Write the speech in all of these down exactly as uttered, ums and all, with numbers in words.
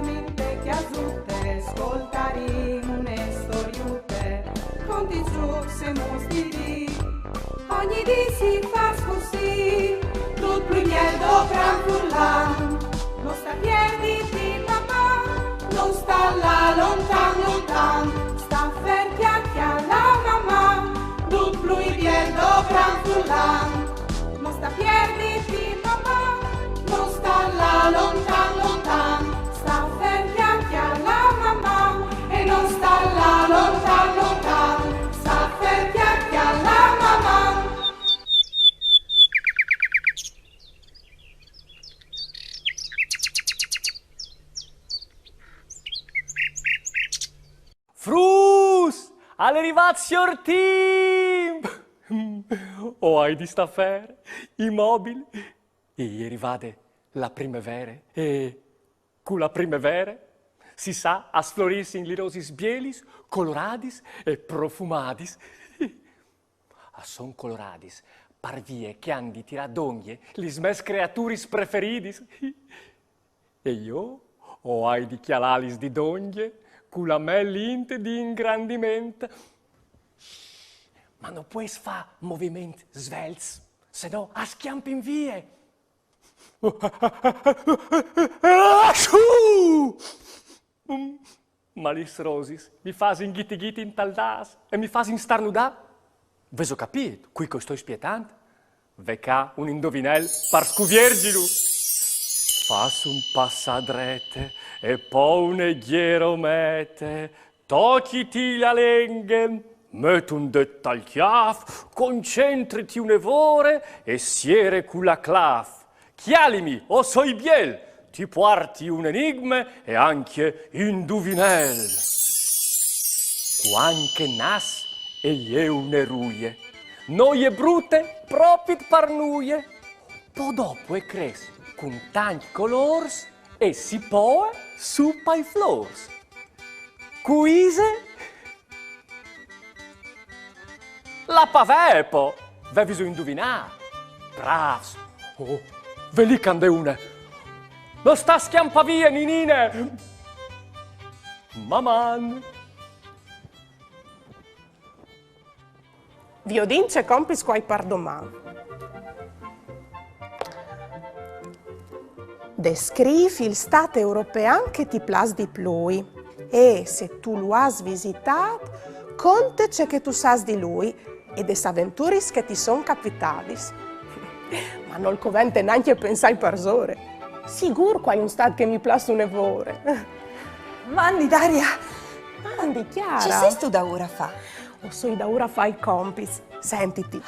Minte cjasute, scoltarìn une storiute, conti, zûcs e mustiris. Ogni dì si fâs cussì, dut plui biel dopran furlan. No sta pierditi, Maman, no sta lâ lontan, lontan. Sta fer cjacjalâ, Maman, dut plui biel dopran furlan. No sta pierditi, Maman, no sta lâ lontan, lontan. Sta fer cjacjalâ, Maman, e no sta lâ lontan, lontan. Sta fer cjacjalâ, Maman. Fruts! Al è rivât siôr Timp! O ai di stâ fer, imobil. E je rivade la primevere, e cu la primevere, si sa, a sflorissin lis rosis bielis, coloradis e profumadis. A son coloradis, par vie che a àn di tirâ dongje lis mês creaturis preferidis. E jo o ai di cjalâlis di dongje cu la mê lint di ingrandiment. Ma no pues fâ moviments svelts, se no a scjampin vie. Ma lis rosis mi fasin ghiti ghiti intal nâs e mi fasin starnudâ. Vêso capît cui che o stoi spietant? Ve ca un induvinel par scuvierzilu. Fâs un pas a drete e po une gjeromete, tocjiti la lenghe, met un dêt tal cjâf, concentriti une vore e siere cu la claf. Cjalimi, o soi biel, ti puarti un enigme e ancje induvinel. Cuant che e nas e je une ruie, no je brute propit par nuie. Po dopo e cres cun tancj colôrs e si poie su pai flôrs. Cui ise? La pavee, po! Vêso induvinât? Brâfs! Oh, ve li che a 'nd è une! No sta scjampâ vie, ninine! Maman! Viodìn ce compits che o ai par doman. Descrîf il stât european che ti plâs di plui e, se tu lu âs visitât, conte ce che tu sâs di lui e des aventuris che ti son capitadis. Ma nol covente nancje pensâi parsore. Sigûr che o ai un stât che mi plâs une vore. Mandi, Daria! Mandi, Chiara! Ce sêstu daûr a fâ? O soi daûr a fâ i compits. Sentiti.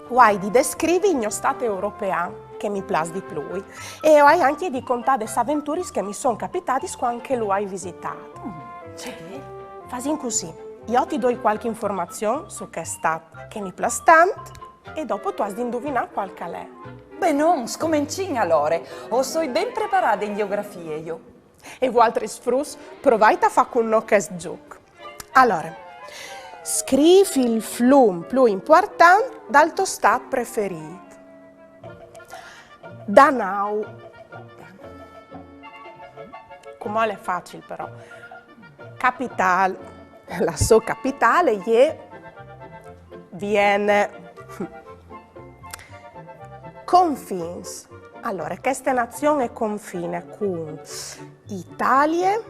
O ai di descrivi il gno stât european, che mi plâs di plui. E o ai ancje di contâ des aventuris che mi son capitadis cuant che lu ai visitât. Mm, ce biel. Fasìn cussì. Jo ti doi cualchi informazion su chest stât che mi plâs tant e dopo tu âs di induvinâ cuâl che al è. Benon, scomencìn alore. O soi ben preparade in gjeografie, jo. E vualtris fruts, provait a fâ cun nô chest zûc. Alore, scrîf il flum plui impuartant dal to stât preferît. Danau. Cumò al è facil, però. Capitâl. La sô capitâl e je Viene. Confins. Alore, cheste nazion e confine cun Italie,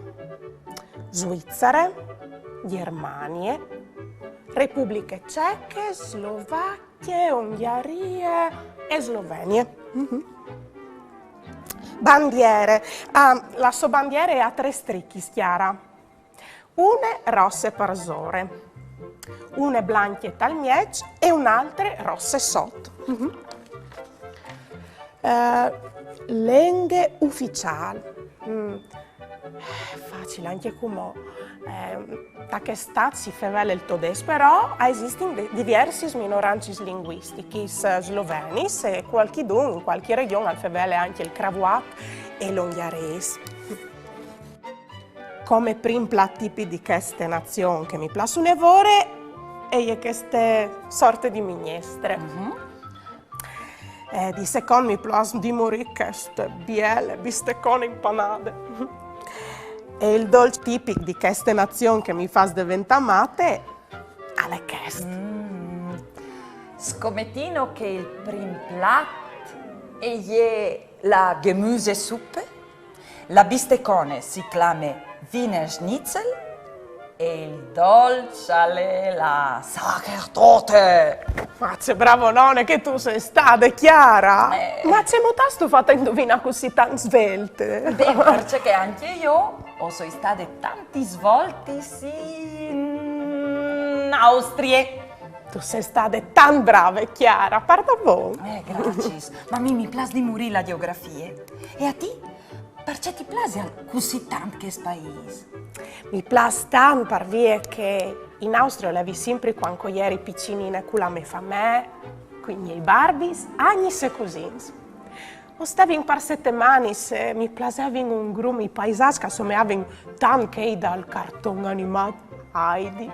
Svuizare, Gjermanie, Republiche Ceche, Slovachie, Ongjarie e Slovenie. Mhm. Bandiere. Ah, la sô bandiere e à trê strichis, Chiara. Une rosse parsore, une blancje tal mieç e une altre rosse sot. Mhm. Eh, lenghe uficiâl. Mm. Facil ancje cumò. Eh, ta chest stât si fevele il todesc, però a esistin di-, diviersis minorancis linguistichis, eh, slovenis e cualchidun, in cualchi regjon, al fevele ancje il cravuat e l'ongjarês. Come prin plat tipich di cheste nazion che mi plâs une vore, e je cheste sorte di mignestre. Mhm. Eh, di secont mi plâs di murî cheste biele bistecone impanade. E il dolç tipic di cheste nazion che mi fâs deventâ mate al è chest. Scometìno che il prin plat e je la Gemüsesuppe, la bistecone si clame Wiener Schnitzel e il dolç al è la Sachertorte. Ma ce brave none che tu sês stade, Chiara! Eh. Ma cemût âstu fat a induvinâ cussì tant svelte? Ben, parcè che ancje jo o soi stade tantis voltis in Austrie. Tu sês stade tant brave, Chiara, pardabon. Eh, graciis. Ma a mi mi plâs di murî la gjeografie. E a ti? Parcè ti plasial cussì tant chest paîs? Mi plâs tant par vie che in Austrie o levi simpri cuant che o jeri piçinine cu la mê famee, cui miei barbis, agnis e cusins. O stevin par setemanis e mi plasevin un grum i paisaçs che a someavin tant chei dal carton animât Heidi.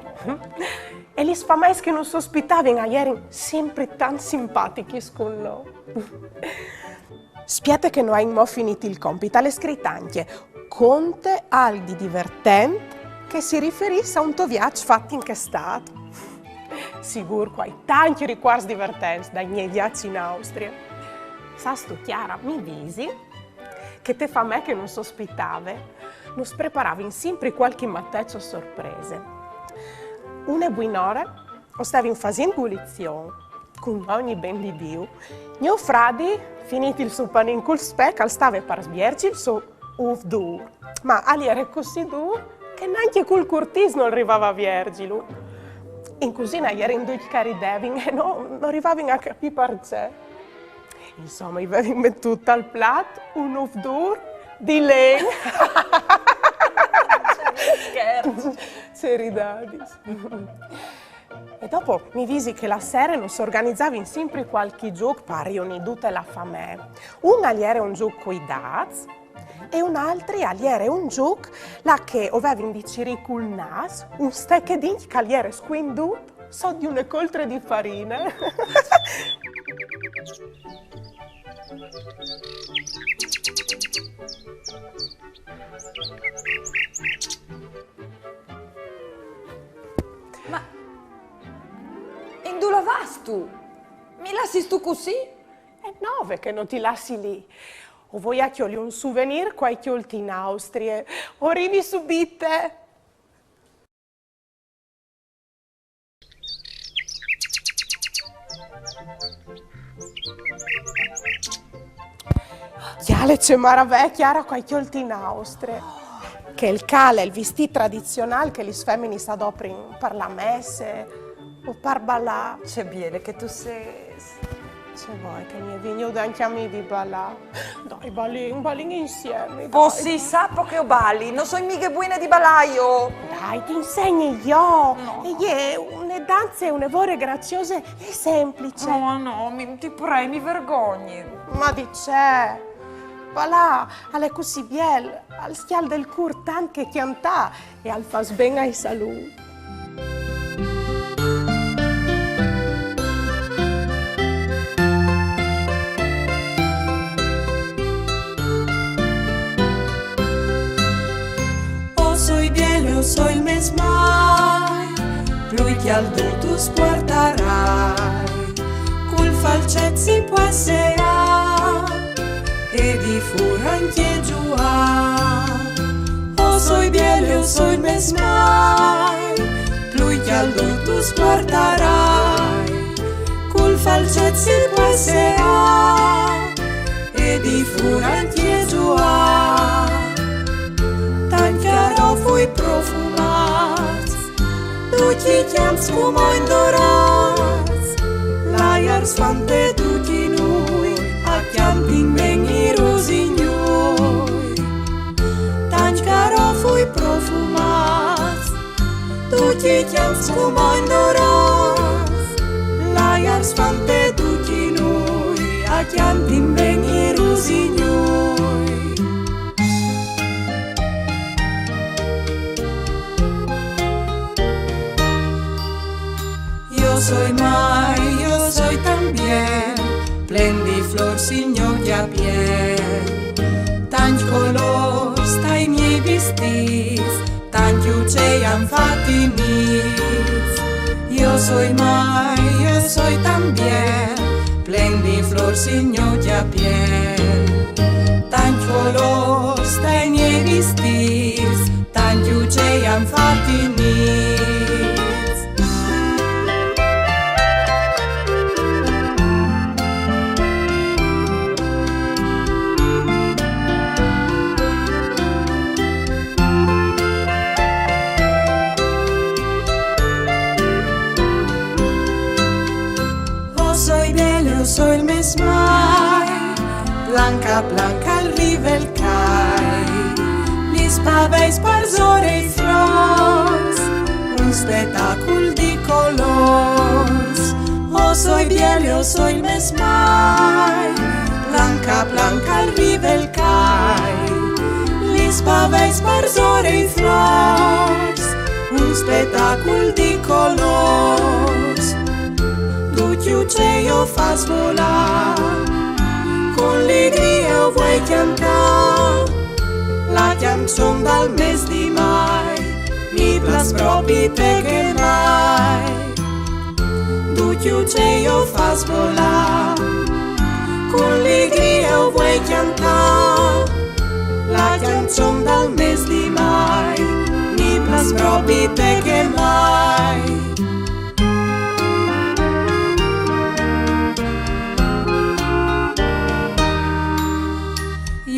E lis fameis che nus ospitavin a jerin simpri tant simpatichis cun nô. Spiete che no ain mo finît il compit, al è scrit ancje: conte alc di divertent che si riferìs a un to viaç fat in chê stât. Sigûr che o ai tancj ricuarts divertents dai miei viaçs in Austrie. Sâstu, Chiara, mi visi che te famee che nus ospitave nus preparavin simpri cualchi mateç sorprese. Une buinore o stevin fasint gulizion, cun ogni ben di Diu, gno fradi, finît il so panin cul spec, al stave par vierzi il so ûf dûr. Ma al jere cussì dûr che nancje cul curtìs nol rivave a vierzilu. In cusine a jerin ducj che a ridevin e no, no rivavin a capî parcè. Insome, i vevin metût tal plat un ûf dûr di len. Scherç. Ce ridadis. E dopo mi visi che la sere nus organizavin simpri cualchi zûc par riunî dute la famee. Un al jere un zûc cui dâts e un altri al jere un zûc là che o vevin di cirî cul nâs un stechedin che al jere scuindût sot di une coltre di farine. Ma indulà vâstu? Mi lassistu cussì? E no, ve che no ti lassi li. O voi a cjoli un suvenîr che o ai cjolt in Austrie. O rivi subite. Cjale ce maravee, Chiara, che o ai cjolt in Austrie. Chel che al è il vistît tradizionâl che lis feminis a doprin par la messe o par balâ. Ce biele che tu sês. Ce vûstu, che mi è vignût ancje a mi di balâ? Dai, balìn, balìn insiemi, dai. Po si sa po che o bali, no soi mighe buine di balâ jo. Dai, ti insegni jo. No. E je une danze une vore graziose e semplice. Oh no, mi, ti prei, mi vergogni. Ma di ce? Balâ al è cussì biel, al scjalde il cûr tant che cjantâ e al fâs ben ai salûts. O soi biele, o soi il mês mai, plui cjalt dut us puartarai, cul falcet si pues seâ e di fûr ancje zuâ. O soi biele, o soi il mês mai, plui cjalt dut us puartarai, cul falcet si pues seâ e di fûr ancje zuâ. Tancj carofui profumâts, ducj i cjamps cumò indorâts, l'aiar sfante, ducj i nûi a cjantin ben i rusignûi. Tancj carofui profumâts, ducj i cjamps cumò indorâts, l'aiar sfante, ducj i nûi a cjantin ben i rusignûi. Jo soi mai, jo soi tant biel, plen di flôrs il gno gjapien. Tancj colôrs tai miei Stis, tant che i ucei an fat i nids. Jo soi mai, jo soi tant biel, plen di flors il gno cjapiel. Tant colors tai miei vistits, tant che i ucei an fat i nids. O soi biel, o soi il mes mai, planc a planc al riva il cai, lis paveis parsore i flors, un spetacul di colors. O soi biel, o soi il mes mai, planc a planc al riva il cai, lis paveis parsore i flors, un spetacul di colors. Ducj i ucei o fâs volâ, cun ligrie o vuei cjantâ la cjançon dal mes di mai, mi plâs propi te che mai. Ducj i ucei o fâs volâ, cun ligrie o vuei cjantâ la cjançon dal mes di mai, mi plâs propi te che mai.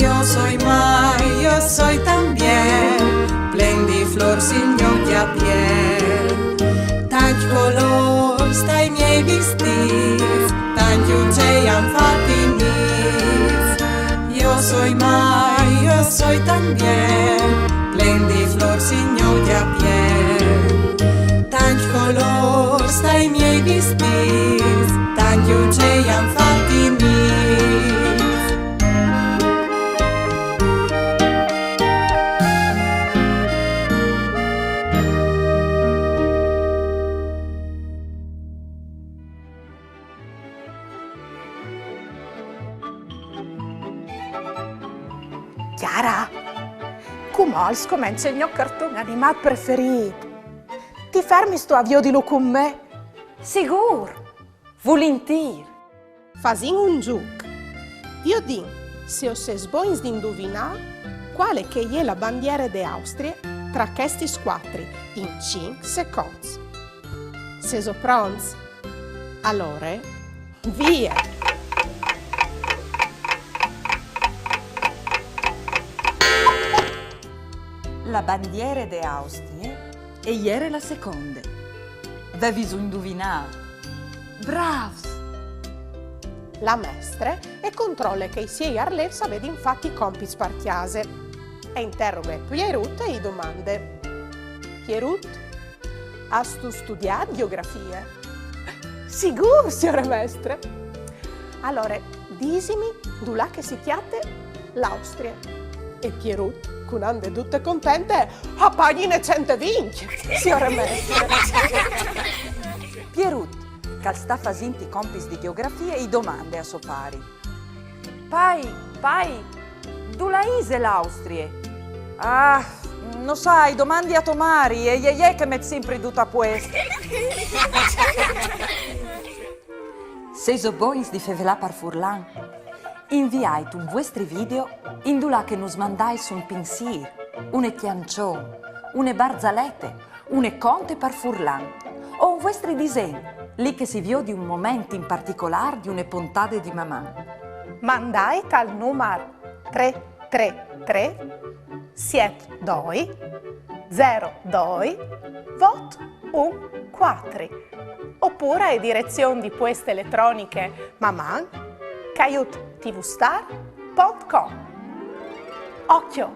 Jo soi mai, jo soi tant biel, plen di flors il gno cjapiel. Tant colors tai miei vistits, tant che i ucei an fat i nids. Jo soi mai, jo soi tant biel, plen di flors il gno cjapiel. Tant colors tai miei vistits, tant che i ucei an fat i nids. Chiara, cumò al scomence il gno carton animât preferît. Ti fermistu a viodilu cun me? Sigûr! Vulintîr! Fasìn un zûc. Viodìn se o sês bogns di induvinâ cuale che e je la bandiere de Austrie tra chestis cuatri in cinc seconts. Sêso pronts? Alore, vie! La bandiere de Austrie e jere la seconde. Vêso induvinât? Brâfs! La mestre e controle che i siei arlêfs a vedin fat i compits par cjase. E interoghe Pierut e i domande: Pierut, âstu studiât gjeografie? Sigûr, siore mestre! Alore, disimi dulà che si cjate l'Austrie. E Pierut, cun ande dute contente, a pagjine cent e vincj, siore mestre. Pierut, che al sta fasint i compits di gjeografie, i domande a so pari: Pai, pai, dulà ise l'Austrie? Ah, no sai, domandi a to mari, e je jê che e met simpri dut a puest. Sêso bogns di fevelâ par furlan? Inviait un vuestri video indulà che nus mandais un pinsîr, une cjançon, une barzalete, une conte par furlan, o un vuestri disen, li che si viodi un moment in particolâr di une pontade di Maman. Mandait al numar trê trê trê siet doi zero doi vot un cuatri, opûr ae direzion di pueste eletroniche maman caiut tvstar pont com. Ocjo,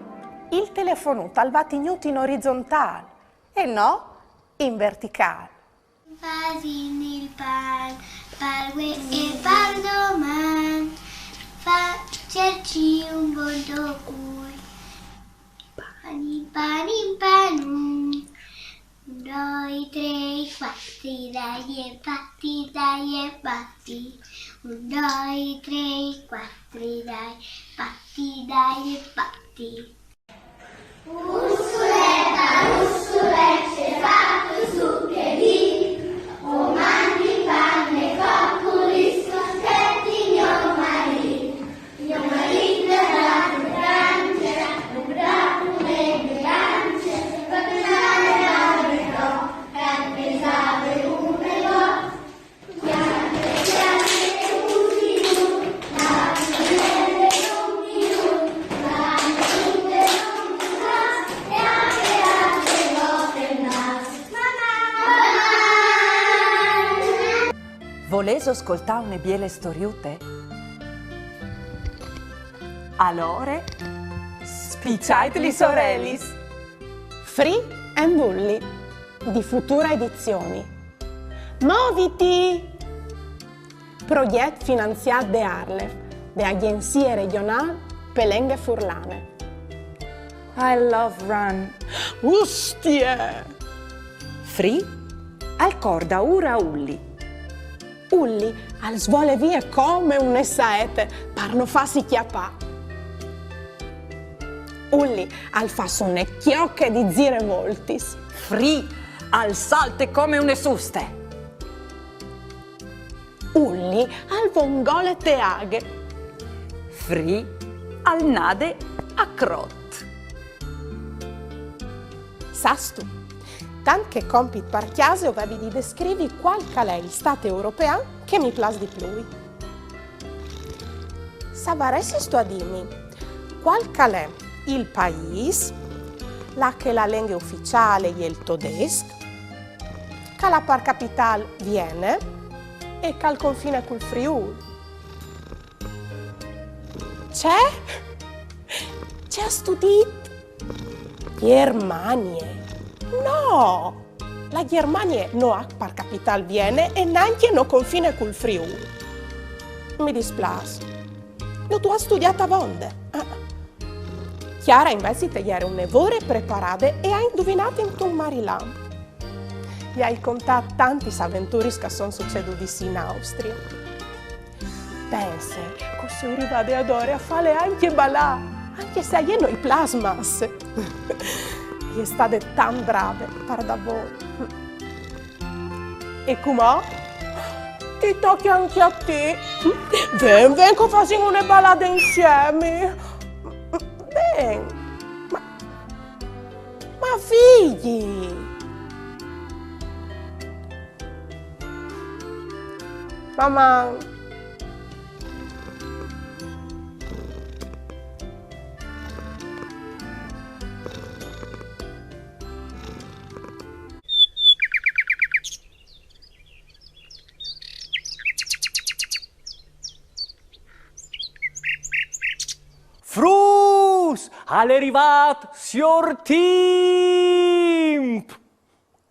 il telefonut al va tignût in orizontâl e no in verticâl. Fasìn il pan, par vuê e par doman, fa-, cercìn un bon tocui. Panin, panin, panun. Un, doi, trei, cuatri, dai e fati, dai e fati. Un, doi, trei, cuatri, dai, fati, dai e fati. Volêso scoltâ une biele storiute? Alore, spiçait lis orelis! Free and Ulli, di Futura Edizioni. Moviti! Progjet finanziât de ARLeF, de Agjenzie Regjonâl pe Lenghe Furlane. I love run. Ustie! Free al cor daûr a Ulli. Ulli al svole vie come une saete par no fâsi cjapâ. Ulli al fâs une cjoche di zirevoltis. Free al salte come une suste. Ulli al vongole te aghe. Free al nade a crot. Sâstu, tant che compit par cjase o vevi di descrivi cuâl che al è il stât european che mi plâs di plui. Savaressistu a dîmi cuâl che al è il paîs là che la lenghe uficiâl e je il todesc, che al à par capitâl Viene e che al confine cul Friûl? Ce? Ce âstu dit? Gjermanie? No! La Gjermanie no à par capitâl Viene e nancje no confine cul Friûl. Mi displâs. No tu âs studiât avonde. Ah. Chiara invezit e jere une vore preparade e e à induvinât intun marilamp. I ai contât tantis aventuris che a son sucedudis in Austrie. Pense che o soi rivade adore a fâle ancje balâ, ancje se a jê no i plâs masse. E je stade tant brave, pardabon. E cumò? Ti tocje ancje a ti. Ven, ven, che o fasìn une balade insiemi. Ven, ma, ma fîs. Maman! Fruts! Al è rivât siôr Timp,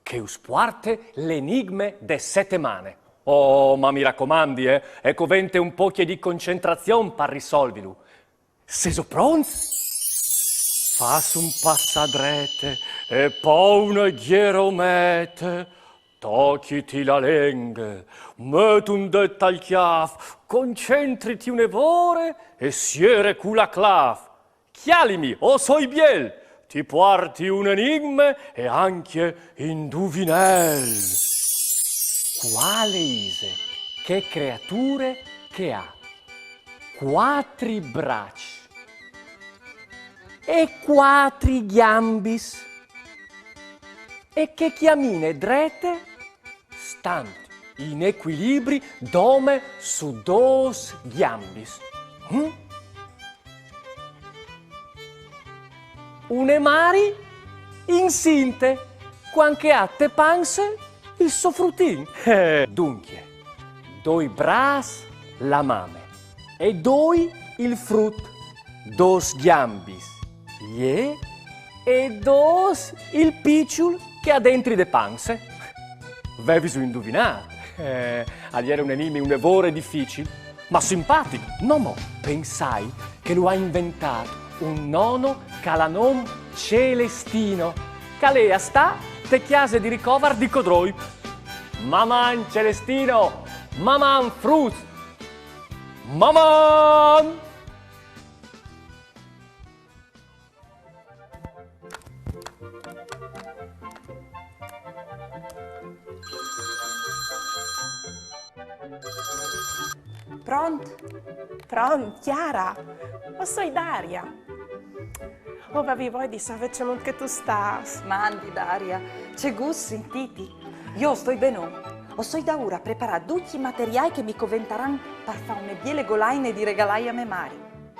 che us puarte l'enigme de setemane. Oh, ma mi racomandi, eh, e covente un pocje di concentrazion par risolvilu. Sêso pronts? Fâs un pas a drete e po une gjeromete. Tocjiti la lenghe, met un dêt tal cjâf, concentriti une vore e siere cu la claf. Cjalimi, o soi biel, ti puarti un enigme e ancje induvinel. Cuale ise chê creature che e à cuatri braçs e cuatri gjambis e che e cjamine drete stant in ecuilibri dome su dôs gjambis? Hm? Une mari incinte, cuant che e à te panse il so frutin. Eh, duncje, doi braçs la mame e doi il frut, dôs gjambis jê e dôs il piçul che e à dentri de panse. Vevisu induvinât? Eh, al jere un enigme une vore dificil, ma simpatic, no mo. Pensait che lu à inventât un nono che al à non Celestino, che al è a stâ te cjase di ricovar di Codroip. Maman Celestino, maman fruts, maman! Pront? Pront, Chiara? O soi Daria. O vevi voie di savê cemût che tu stâs. Mandi, Daria, ce gust sintîti. Jo o stoi benon. O soi daûr a preparâ ducj i materiâi che mi coventaran par fâ une biele golaine di regalâi a mê mari.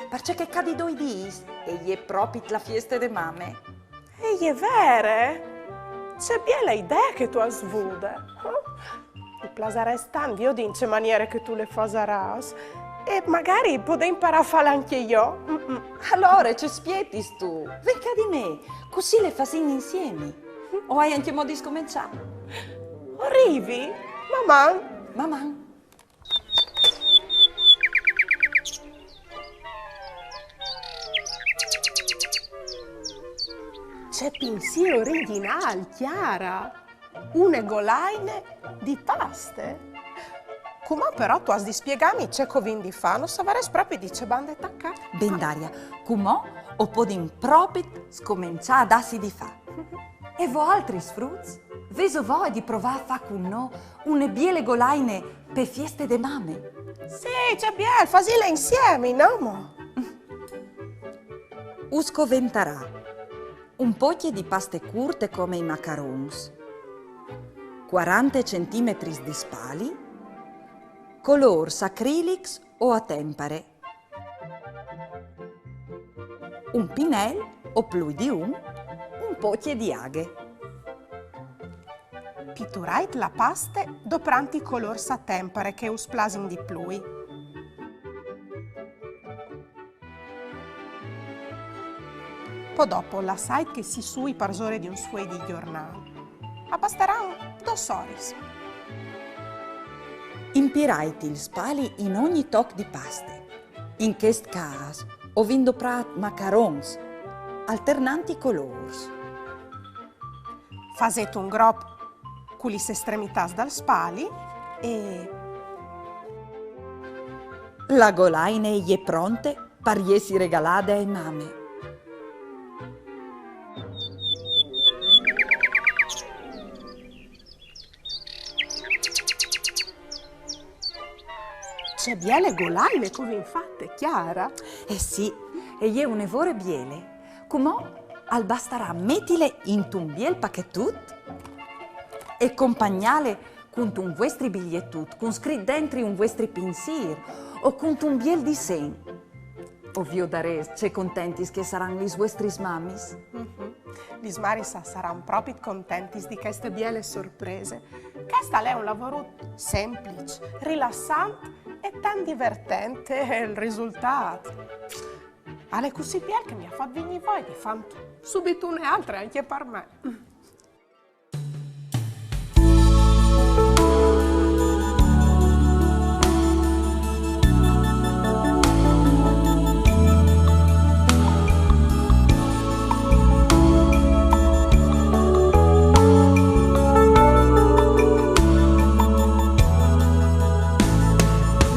Parcè che ca di doi dîs e je propit la fieste de mame. E je vere? Ce biele idee che tu âs vude. Mi plasarès tant viodi in ce maniere che tu le fasarâs. E magari podìn imparâ a fâle ancje jo. Mm, mm. Alore, ce spietistu? Ven ca di me, cussì le fasìn insiemi. O ai ancjemò di scomençâ. O rivi? Maman! Maman! Ce pinsîr origjinâl, Chiara! Une golaine di paste? Cumò però tu âs di spiegâmi ce che o vin di fâ, no savarès propit di ce bande tacâ. Ben, Daria, cumò o podìn propit scomençâ a dâsi di fâ. E voaltris fruts? Vêso voie di provâ a fâ cun nô une biele golaine pe fieste de mame? Sì, ce biel, fasìnle insiemi, no mo? Us coventarà un pocje di paste curte come i macarons, cuarante centimetris di spali, colôrs acrilics o a tempare, un pinel o plui di un, un pocje di aghe. Piturait la paste doprant i colôrs a tempare che us plasin di plui. Po dopo lassait che si sui parsore di un sfuei di gjornâl. A bastaran dôs oris. Impirait il spali in ogni toc di paste. In chest câs o vin doprât macarons, alternant i colôrs. Fasêt un grop cu lis estremitâts dal spali e... La golaine e je pronte par jessi regalade ae mame. Ce biele golaine che o vin fate, Chiara! Eh sì, e je une vore biele. Cumò al bastarà metile intun biel pachetut e compagnâle cuntun vuestri bilietut, cun scrit dentri un vuestri pinsîr o cuntun biel disen. O viodarês ce contentis che a saran lis vuestris mamis. Mhm. Lis maris a saran propit contentis di cheste biele sorprese. Chest al è un lavorut sempliç, rilassant e tant divertent, e il risultât al è cussì biel che mi à fat vignî voie di fânt subit une altre ancje par me.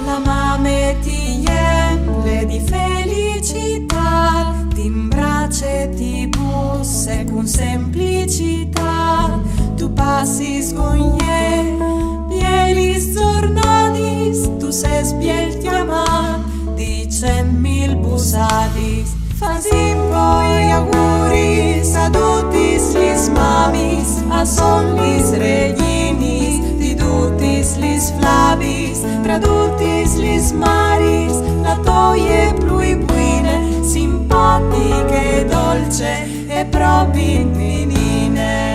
La mame ti jemple di felicitât, ti imbrace, ti busse cun semplicitât. Tu passis cun jê bielis zornadis, tu sês biel cjamât, dicent mil bussadis. Fasìn po i auguris a dutis lis mamis, a son lis regjinis di dutis lis flabis, tra dutis lis maris, la toie plui buine, simpatiche e dolce, e propit ninine.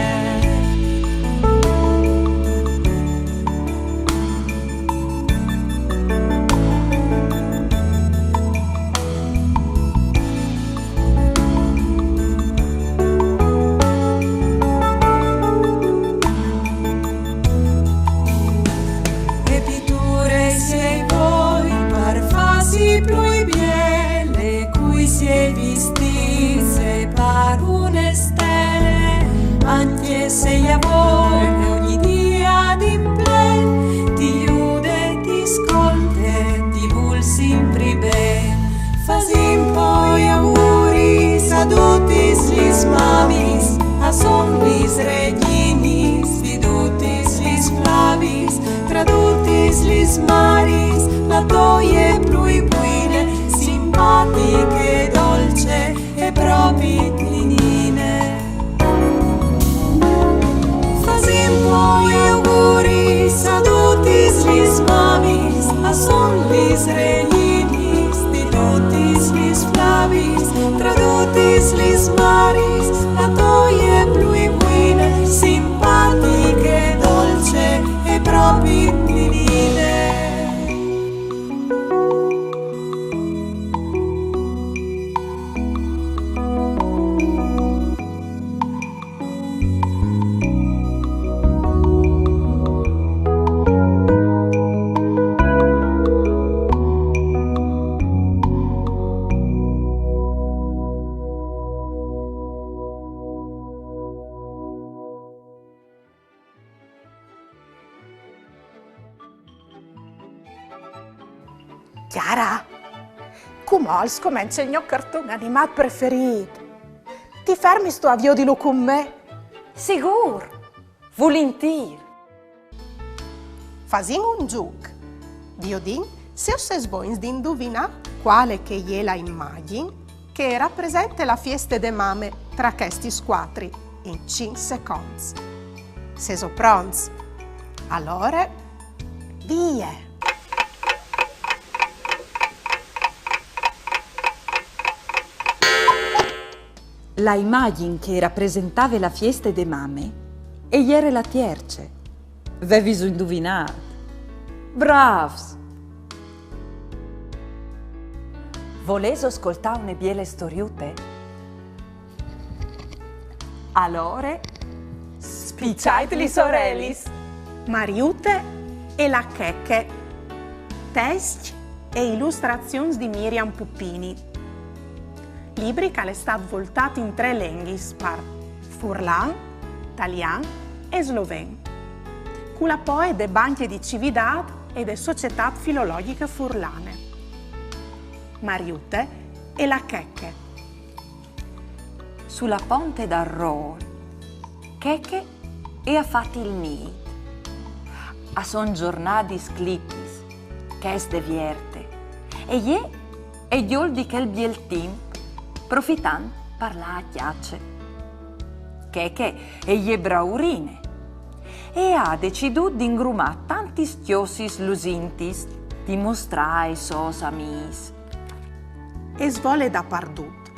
E piture siei voi par fâsi plui biele, cui siei vistîts e par une stele, ancje se e lavore ogni dì di implen, ti jude, ti scolte, ti vûl simpri ben. Fasìn po i auguris a dutis lis mamis, a son lis regjinis di dutis lis flabis, tra dutis lis maris, la toie Regninis di dutis lis flabis, tra dutis lis maris, la toie plui buine, simpatiche, dolce e propit nine. Chiara, cumò al scomence il gno carton animât preferît. Ti fermistu a viodilu cun me? Sigûr! Vulintîr! Fasìn un zûc. Viodìn se o sês bogns di induvinâ cuale che e je la imagjin che e rapresente la fieste de mame tra chestis cuatri in cinc seconts. Sêso pronts? Alore, vie! La imagjin che e rapresentave la fieste de mame e jere la tierce. Veviso induvinât? Brâfs! Volêso scoltâ une biele storiute? Alore, spiçait lis orelis! Mariute e la Cheche. Tescj e ilustrazions di Miriam Puppini. Libri che al è stât voltât in trê lenghis, par furlan, talian e sloven, cu l'apoie de Bancje di Cividât e de Societât Filologjiche Furlane. Mariute e la Cheche. Su la ponte dal rôl, Cheche e à fat il nît. A son zornadis clitis, chês de vierte, e jê e gjol di chel biel timp, profitant par lâ a cjace. Cheche e je braurine e à decidût di ingrumâ tantis cjossis lusintis di mostrâ ai sôs amîs. E svole dapardut,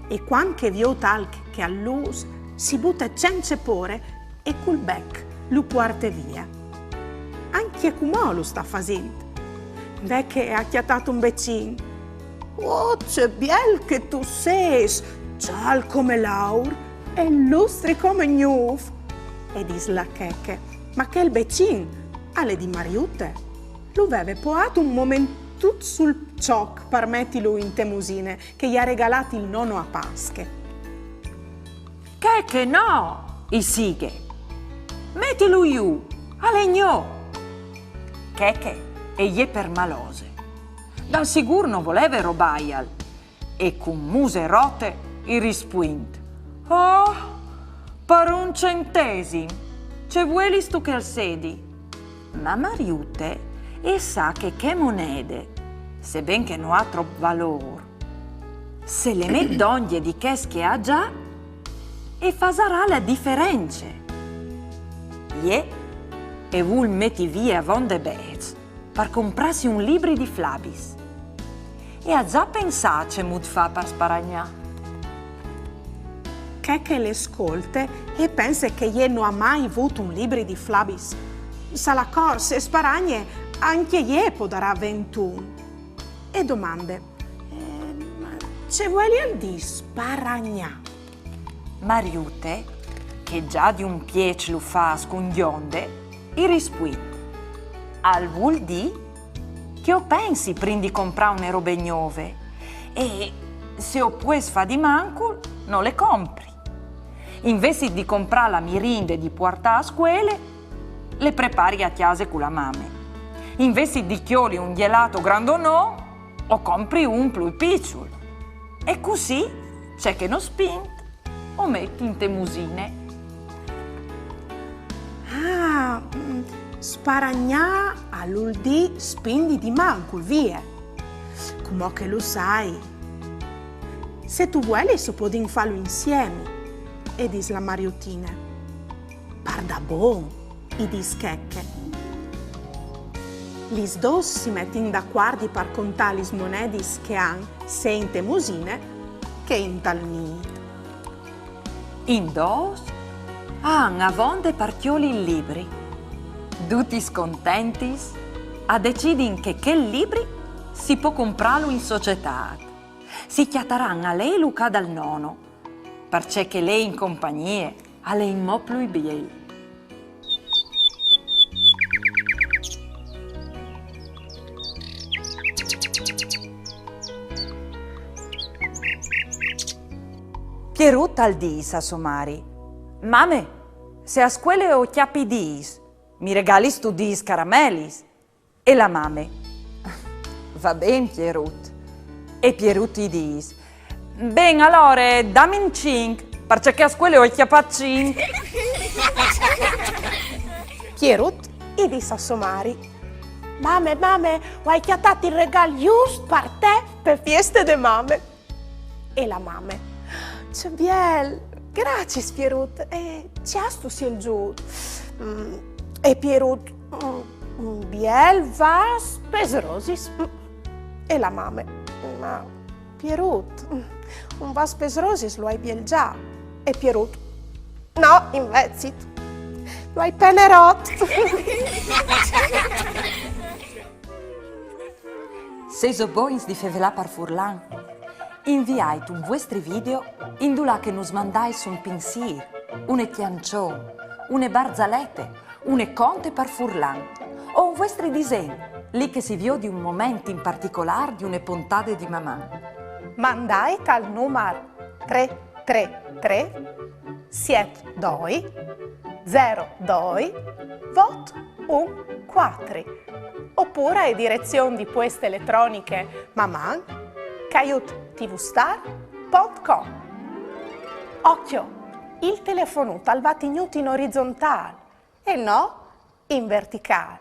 e cuant che e viôt alc che al lûs, si bute cence pôre e cul bec lu puarte vie. Ancje cumò lu sta fasint. Ve che e à cjatât un becin. Oh, ce biel che tu sês, zâl come l'aur e lustri come gnûf, e dîs la Cheche. Ma chel becin al è di Mariute. Lu veve poiât un momentut sul çoc par metilu inte musine che i à regalât il nono a Pasche. Cheche no, i sighe. Metilu jù, al è gno. Cheche e je permalose. Dal sigûr no voleve robâial. E cun muse rote i rispuint: Oh, par un centesim, ce vuelistu che al sedi? Ma Mariute e sa che chê monede, seben che no à trop valôr, se le met dongje di chês che e à za, e fasarà la diference. Jê e vûl meti vie avonde bêçs par comprâsi un libri di flabis. E à za pensât cemût fâ par sparagnâ. Cheche le scolte e pense che jê no à mai vût un libri di flabis. Salacor, se e sparagne, ancje jê e podarà vêntun. E domande: Eh, ma ce vuelial dî sparagnâ? Mariute, che za di un pieç lu fâs cun gjonde, i rispuint: Al vûl dî che o pensi prin di comprâ une robe gnove e, se o pues fâ di mancul, no le compri. Invezit di comprâ la mirinde di puartâ a scuele, le prepari a cjase cu la mame. Invezit di cjoli un gjelato grandonon, o compri un plui piçul. E cussì, ce che no spint, o meti inte musine. Ah, mm, sparagnâ al vûl dî spindi di mancul, vie. Cumò che lu sai. Se tu vuelis, o podìn fâlu insiemi, e dîs la Mariutine. Pardabon, i dîs Cheche. Lis dôs si metin dacuardi par contâ lis monedis che a àn, sé inte musine che intal nît. In dôs a àn avonde par cjoli il libri. Dutis contentis, a decidin che chel libri si pò comprâlu in societât. Si cjataran a lei lu ca dal nono, parcè che lei in compagnie al è inmò plui biel. Pierut al dîs a sô mari: «Mame, se a scuele o cjapi dîs, mi regalistu dîs caramelis?» E la mame: «Va ben, Pierut.» E Pierut i dîs: «Ben, alore, damin cinc, parcè che a scuele o ai cjapât cinc.» Pierut i dîs a sô mari: «Mame, mame, o ai cjatât il regâl just par te pe fieste de mame.» E la mame: «Ce biel! Graciis, Pierut! E ce âstu sielzût?» Mm, e Pierut: «Mm, un biel vâs pes rosis.» Mm. E la mame: «Ma Pierut, mm, un vâs pes rosis lu ai biel za.» E Pierut: «No, invezit, lu ai pene rot.» Sêso bogns di fevelâ par furlan? Inviait un vuestri video indulà che nus mandais un pinsîr, une cjançon, une barzalete, une conte par furlan, o un vuestri disen, li che si viodi un moment in particolâr di une pontade di Maman. Mandait al numar trê trê trê siet doi zero doi vot un cuatri, opûr ae direzion di pueste eletroniche maman caiut tvstar pont com. Ocjo, il telefonut al va tignût in orizontâl e no in verticâl.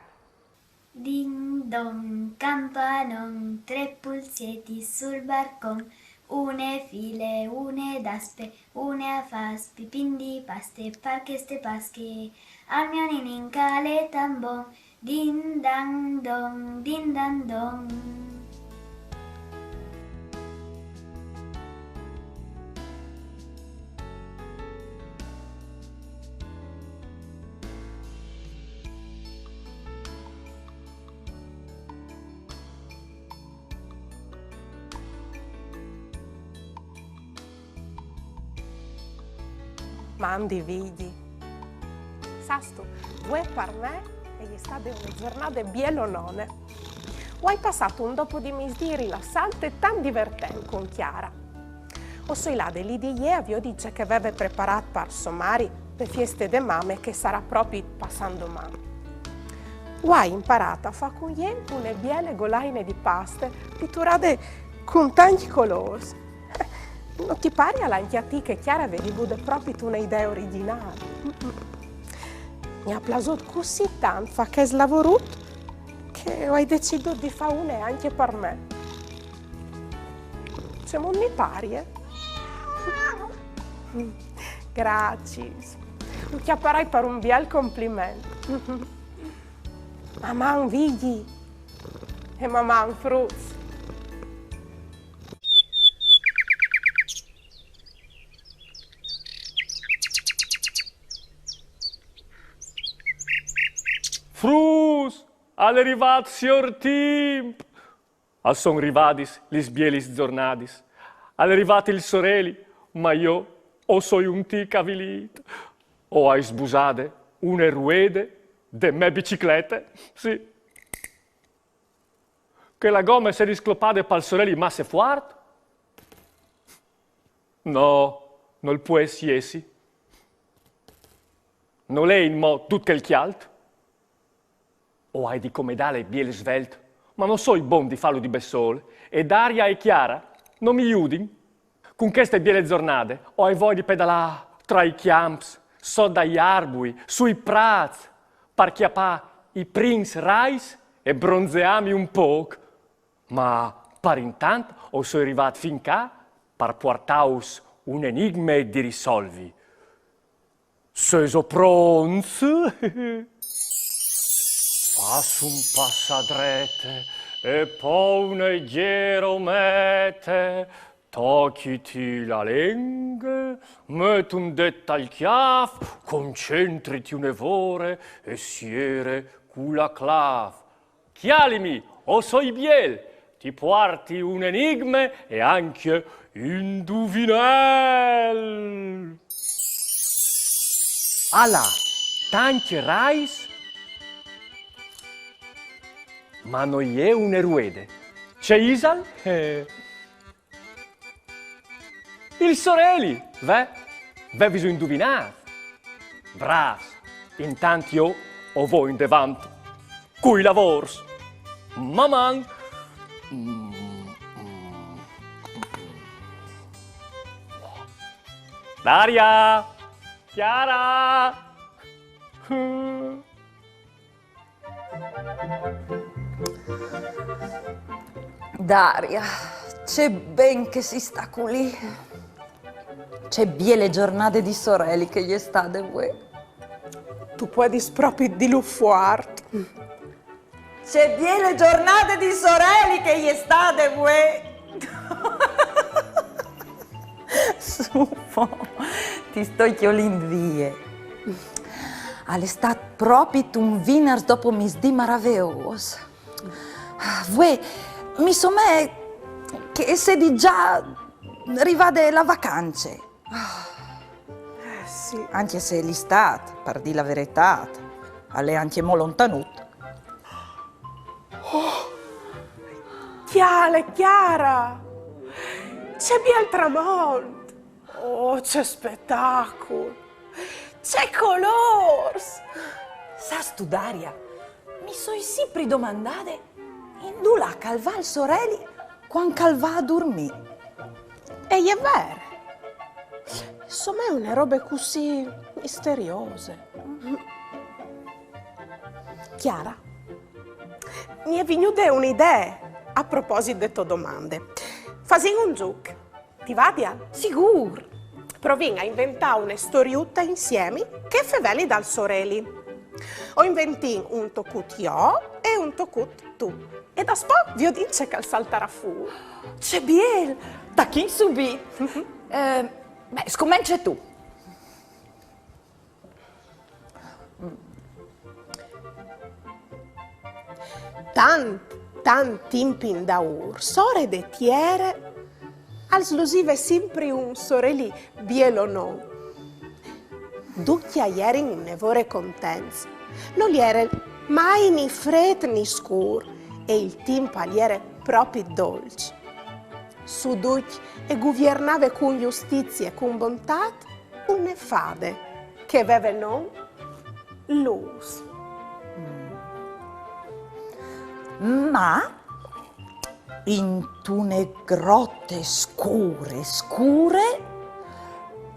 Din don, campanon, trê pulzetis sul barcon, une file, une daspe, une a fâs pipin di paste, par cheste Pasche al gno ninin che al è tant bon. Din dan don, din dan don. Mandi Vigji. Sâstu, vuê par me e je stade une zornade bielonone. O ai passât un dopo di misdì rilassant e tant divertent cun Chiara. O soi lade li di jê a viodi ce che e veve preparât par sô mari pe fieste de mame che e sarà propit passandoman. O ai imparât a fâ cun jê une biele golaine di paste piturade cun tancj colôrs. No ti parial ancje a ti che Chiara e vedi vude propit une idee origjinâl? Mi à plasût cussì tant fâ chest lavorut che o ai decidût di fâ une ancje par me. Cemût mi pari, eh? Graciis. Lu cjaparai par un biel compliment. Maman Vigji e maman fruts. Fruts, al è rivât siôr Timp! A son rivadis lis bielis zornadis. Al è rivât il soreli, ma jo o soi un tic avilît. O ai sbusade une ruede de mê biciclete, sì. Che la gome s'è disclopade pal soreli masse fuart? No, nol pues jessi. Nol è inmò dut chel cjalt. O ai di comedâle biel svelt, ma no soi bon di fâlu di bessôl, e Daria e Chiara no mi judin. Cun cheste biele zornade o ai voie di pedalâ tra i cjamps, sot dai arbui, sui prâts, par cjapâ i prins rais e bronzeâmi un pôc. Ma par intant o soi rivât fin ca par puartâus un enigme di risolvi. Sêso pronts? Pas un pas a drete e po un lgjer omete, tòchiti la lenghe, met un det al cjâf, concentriti une vore e siere cu la clâf. Cjalimi, o soi biel, ti puarti un enigme e ancje un induvinel. Al à tancj rais, ma no je une ruede. Ce isal? Eh. Il soreli, ve? Vêso induvinât? Brâfs! Intant jo o voi indevant cui lavôrs. Maman! Daria! Chiara! Daria, ce ben che si sta culì. Ce biele zornade di soreli che e je stade vuê. Tu puedis propit dîlu fuart. Ce biele zornade di soreli che e je stade vuê. Sù po, ti stoi cjolint vie. Al è stât propit un vinars dopomisdì maraveôs. Vuê, mi somee che e sedi za rivade la vacance. Eh, sì. Ancje se l'Istât, par dî la veretât, al è ancjemò lontanut. Cjale, Chiara! Ce biel tramont! Oh, ce spetacul! Ce colôrs! Sâstu, Daria, mi soi simpri domandade indulà che al va il soreli cuant che al va a durmî. E je vere. Insome, e je une robe cussì misteriose. Chiara, mi è vignude une idee a proposit de tô domande. Fasìn un zûc. Ti vadial? Sigûr! Provìn a inventâ une storiute insiemi che e feveli dal soreli. O inventìn un tocut jo e un tocut tu. E daspò viodìn ce che al saltarà fûr. Ce biel! Tachìn subit! Eh, beh, scomence tu. Tant, tant timp indaûr, sore de tiere al slusive simpri un soreli biel o no. Ducj a jerin une vore contents. Nol jere mai ni frêt ni scûr e il timp al jere propit dolç. Su ducj e guviernave cun justizie e cun bontât une fade che e veve non Lûs. Ma intune grote scure, scure,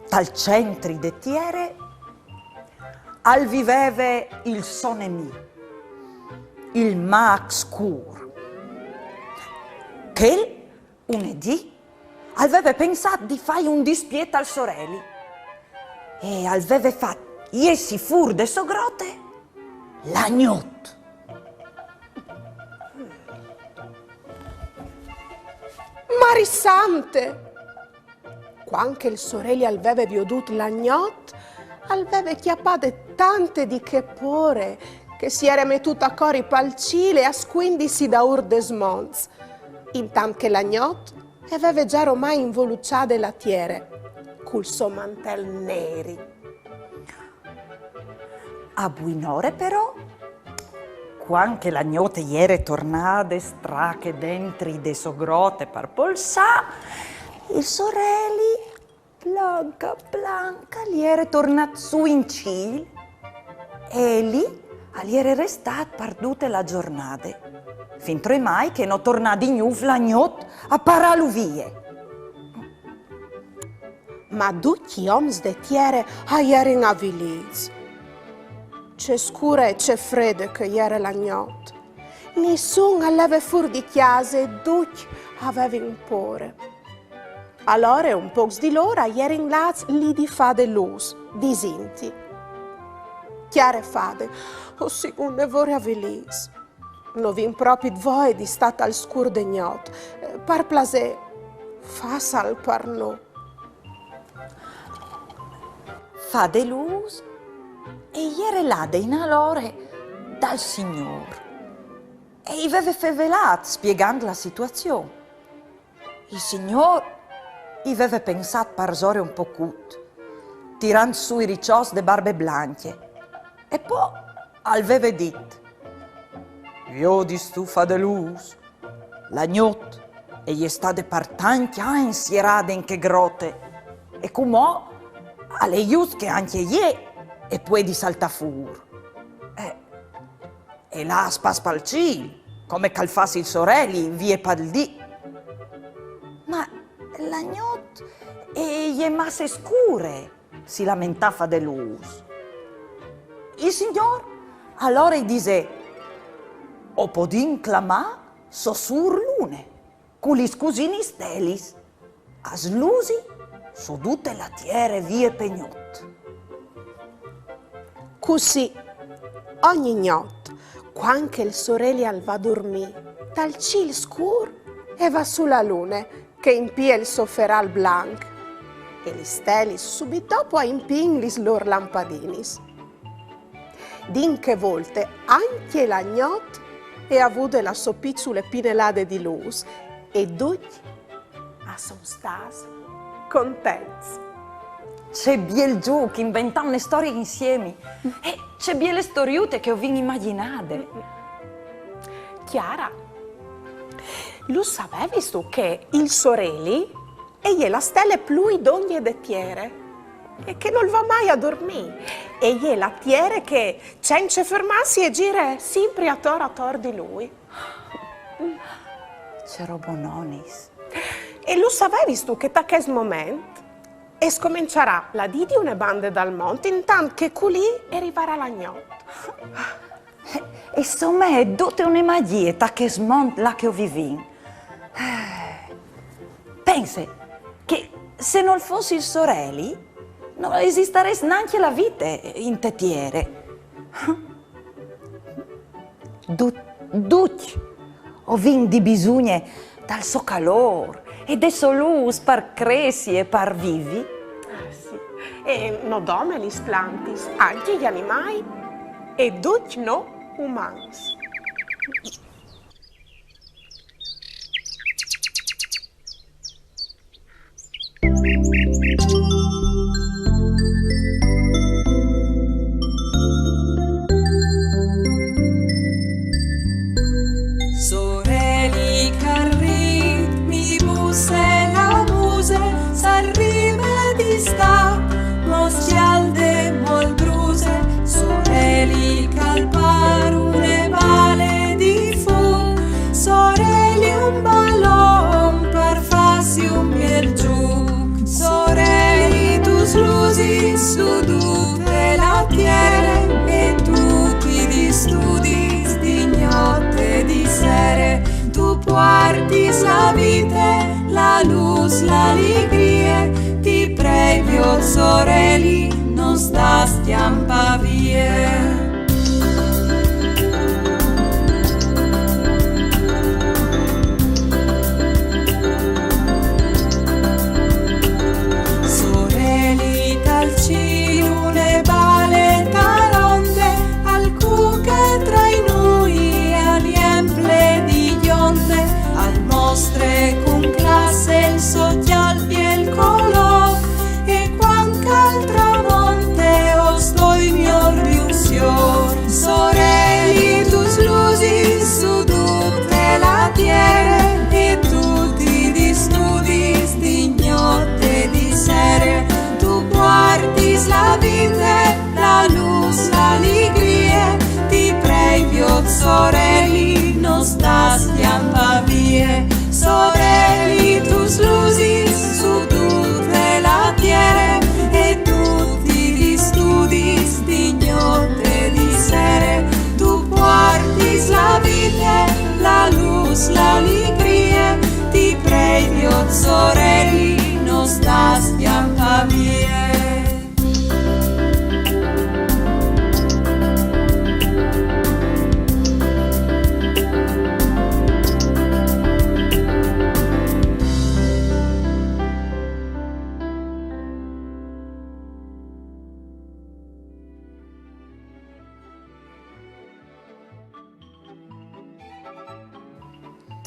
tal centri de tiere, al viveve il so nemì, il mâc scûr. Chel une dì al veve pensât di fâi un dispiet al soreli e al veve fat jessi fûr de sô grote la gnot. Mari sante! Cuant che il soreli al veve viodût la gnot, al veve cjapade tante di chê pôre che si jere metût a cori pal cîl e a scuindisi daûr des monts, intant che la gnot e veve za romai involuçade la tiere cul so mantel neri. A buinore però, cuant che la gnot e jere tornade strache dentri de sô grote par polsâ, il soreli, planc a planc, al jere tornât sù in cîl e li al jere restât par dute la zornade, fintremai che no tornà di gnûf la gnot a parâlu vie. Ma ducj i oms de tiere a jerin avilîts. Ce scure e ce frede che e jere la gnot. Nissun al leve fûr di cjase e ducj a vevin pôre. Alore un pôcs di lôr a jerin lâts li di fade Lûs, disintji: Cjare fade, o sigût une vore avilîts. No vin propit voie di stâ tal scûr de gnot. Eh, par plasê, fasal par nô. Fade Lûs e jere lade in alore dal Signôr e i veve fevelât spiegant la situazion. Il Signôr i veve pensât parsore un pocut, tirant sù i riçots de barbe blancje, e po al veve dit: Viodistu, fade Lûs, la gnot e je stade par tancj agns sierade in chê grote, e cumò al è just che ancje jê e puedi saltâ fûr. Eh, e lâ a spas pal cîl, come che al fâs il soreli vie pal dì. Ma la gnot e je masse scure, si lamentà fade Lûs. Il Signôr alore i disè: O podìn clamâ sô sûr lune, cu lis cusinis stelis, a slusi su dute la tiere vie pe gnot. Cussì, ogni gnot, cuant che il soreli al va a durmî, dal cîl scûr e va sù la lune, che e impie il so feral blanc, e lis stelis subit dopo a impiin lis lôr lampadinis. Di in chê volte ancje la gnot e à vude la sô piçule pinelade di lûs, e ducj a son stâts contents. Ce biel zûc, inventâ une storie insiemi. E ce biele storiute che o vin imagjinade. Chiara, lu savevistu che il soreli e je la stele plui dongje de tiere e che nol va mai a durmî? E je la tiere che, cence fermâsi, e zire simpri ator ator di lui. Ce robononis. E lu savevistu che ta chest moment e scomençarà la dì di une bande dal mont, intant che culì e rivarà la gnot? E somee, e je dute une magjie ta chest mont là che o vivìn. Eh, pense che se nol fos il soreli, no esistarès nancje la vite inte tiere. Du-, ducj o vin di bisugne dal so calôr e de sô lûs par cressi e par vivi. Ah, sì. E no dome lis plantis, ancje i animâi e ducj nô umans. Soreli, che al ritmi busse la muse, s'al rive d'Istât, mo scjalde, mo al bruse, soreli, che al pâr une bale di fûc, soreli, un balon par fâsi un biel zûc. Soreli, tu slusis su dute la tiere e tu ti distudis di gnot e di sere. Tu puartis la vite, la lûs, la ligrie, ti prei, viôt soreli, no stâ a scjampâ vie. Soreli, tal cîl une bale taronde, al cuche tra i nûi, al jemple di gjonde, al mostre cun classe il so cjalp e il colôr, e cuant che al tramonte o stoi miôr di un siôr. Soreli, tu slusis su dute la tiere e tu ti distudis di gnot e di sere. Tu puartis la vite, la lûs, la ligrie, ti prei, viôt soreli, no stâ a scjampâ vie. Soreli, tu slusis su dute la tiere e tu ti distudis di gnot e di sere. Tu puartis la vite, la lûs, la ligrie, ti prei, viôt soreli, no stâ a scjampâ vie.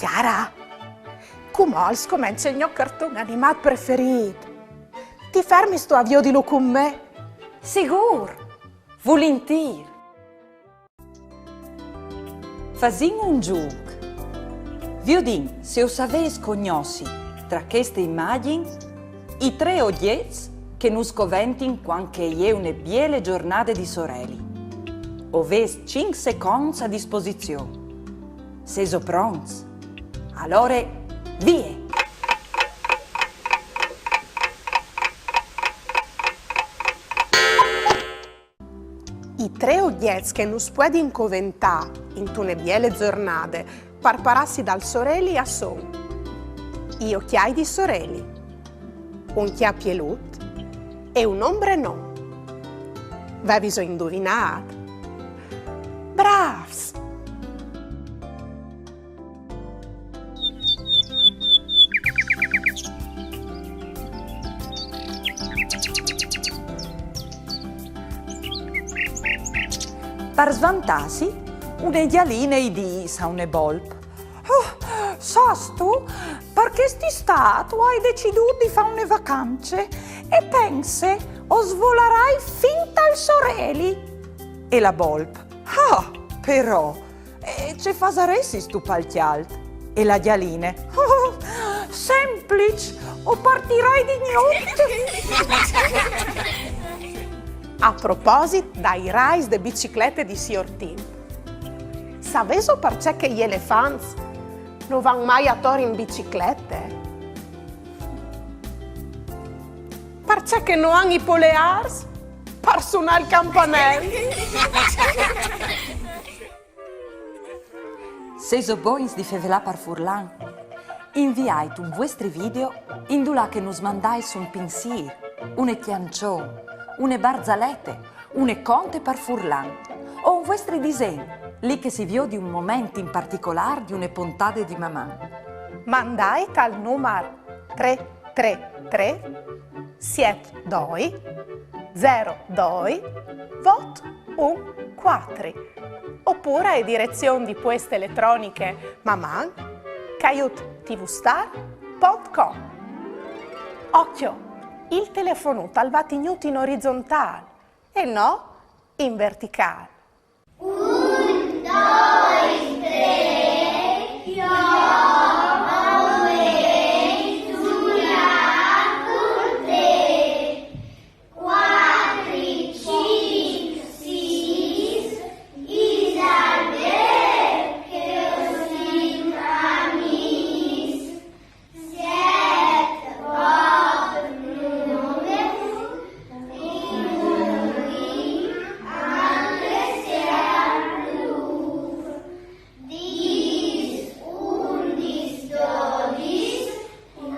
Cara, cumò al scomence il gno carton animât preferît. Ti fermistu a viodilu cun me? Sigûr! Vulintîr! Fasìn un zûc. Viodìn se o savês cognossi, tra chestis imagjins, i trê ogjets che nus coventin cuant che e je une biele zornade di soreli. O vês cinc seconts a disposizion. Sêso pronts? Alore, vie! I trê ogjets che nus puedin coventâ intune biele zornade par parâsi dal soreli a son i ocjâi di soreli, un cjapielut e un ombrenon. Vêso induvinât? Brâfs! Par svantâsi, une gjaline i dîs a une bolp: "Oh, sâstu, par chest Istât o ai decidût di fâ une vacance e pense, o svolarai fin tal soreli." E la bolp: "Ah, però, e ce fasaressistu pal cjalt?" E la gjaline: "Oh, sempliç, o partirai di gnot." A proposit dai rais de biciclete di siôr Timp, savêso parcè che i elefants no van mai ator in biciclete? Parcè che no àn i poleârs par sunâ il campanel. Sêso bogns di fevelâ par furlan? Inviait un vuestri video indulà che nus mandais un pinsîr, une cjançon, une barzalete, une conte par furlan, o un vuestri disen, li che si viodi un moment in particolâr di une pontade di Maman. Mandait al numar trê trê trê siet doi zero doi vot un cuatri, opûr ae direzion di pueste eletroniche maman caiut tvstar pont com. Ocjo, il telefonut al va tignût in orizontâl e no in verticâl. Un, doi, trê, jo o vuei zuiâ cun te. Cuatri, cinc, sîs, isal vêr che o sin amîs? Siet, vot, numerus, in cui ancje se al plûf. Dîs, undis, dodis, o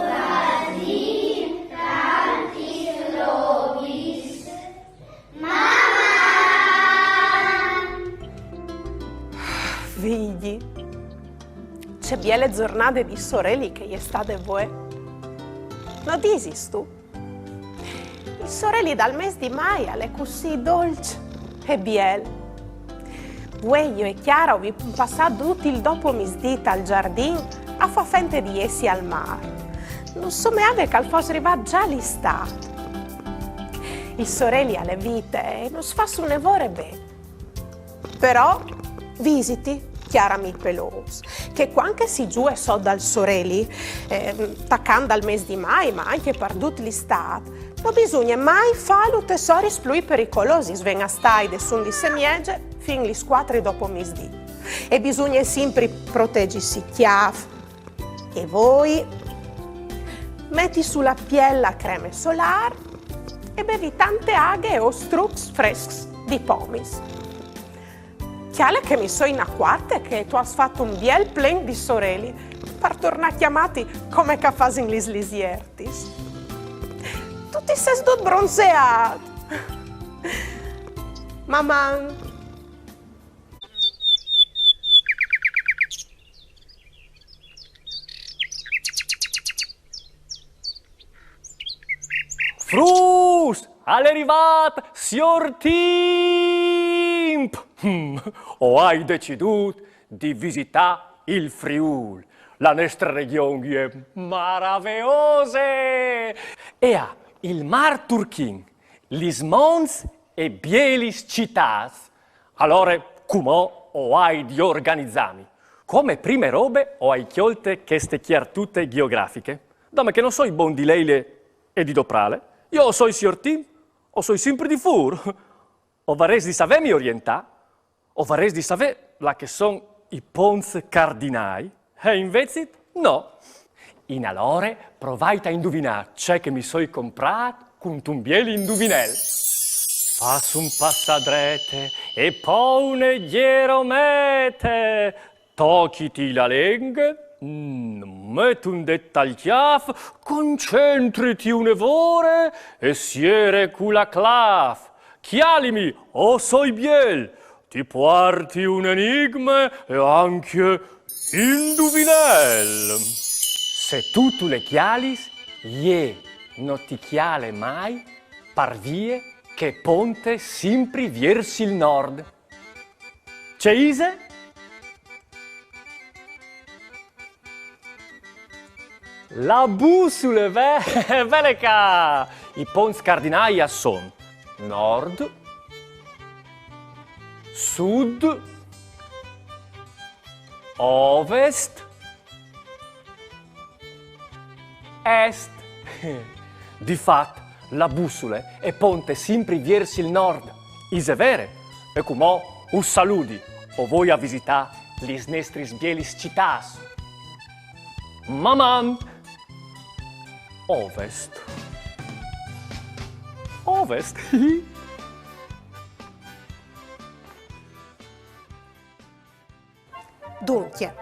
fasìn tantis robis. Maman! Vigji, ce biele zornade di soreli che e je stade vuê. No disistu? Il soreli dal mês di Mai al è cussì dolç e biel. Vuê jo e Chiara o vin passât dut il dopomisdì tal zardin a fâ fente di jessi al mâr. Nus someave che al fos rivât za l'Istât. Il soreli al è vite e nus fâs une vore ben. Però, visiti, cjâr amì pelôs, che cuant che si zûe sot dal soreli, ehm, tacant dal mês di Mai, ma ancje par dut l'Istât, no bisugne mai fâ lutes oris plui pericolosis, ven a stâi des undis e mieze fin lis cuatri dopomisdì. E bisugne simpri protegisi cjâf, e voi, meti su la piel la creme solâr e bevi tante aghe o strucs frescs di pomis. Cjale che mi soi inacuarte che tu âs fat un biel plen di soreli par tornâ a clamâti come che a fasin lis lisiertis. Tu ti sês dut bronzeât! Maman! Fruts! Al è rivât siôr Timp! Hm, o ai decidût di visitâ Il Friûl, la nestre regjon e je maraveose! E à il mâr turchin, lis monts e bielis citâts. Alore, cumò o ai di organizâmi. Come prime robe o ai cjolte cheste cjartute gjeografiche, dome che no soi bon di leile e di doprâle. Jo o soi siôr Timp, o soi simpri di fûr. O varès di savêmi orientâ, o varès di savê là che a son i ponts cardinâi, e invezit no. Inalore provait a induvinâ ce che mi soi comprât cuntun biel induvinel. Fâs un pas a drete e po une gjeromete. Tochiti la lenghe, mm, met un dêt tal cjâf, concentriti une vore e siere cu la clâf. Cjalimi, o soi biel, ti puarti un enigme e ancje induvinel. Se tu tu le cjalis, jê no ti cjale mai, par vie che e ponte simpri viers il nord. Ce ise? La bussule, ve-, vele ca! I ponts cardinâi a son nord, sud, ovest, est. Di fat, la bussule e ponte simpri viers il nord. Ise vere? E cumò us saludi, o voi a visitâ lis nestris bielis citâts. Maman! Ovest. Ovest. Duncje,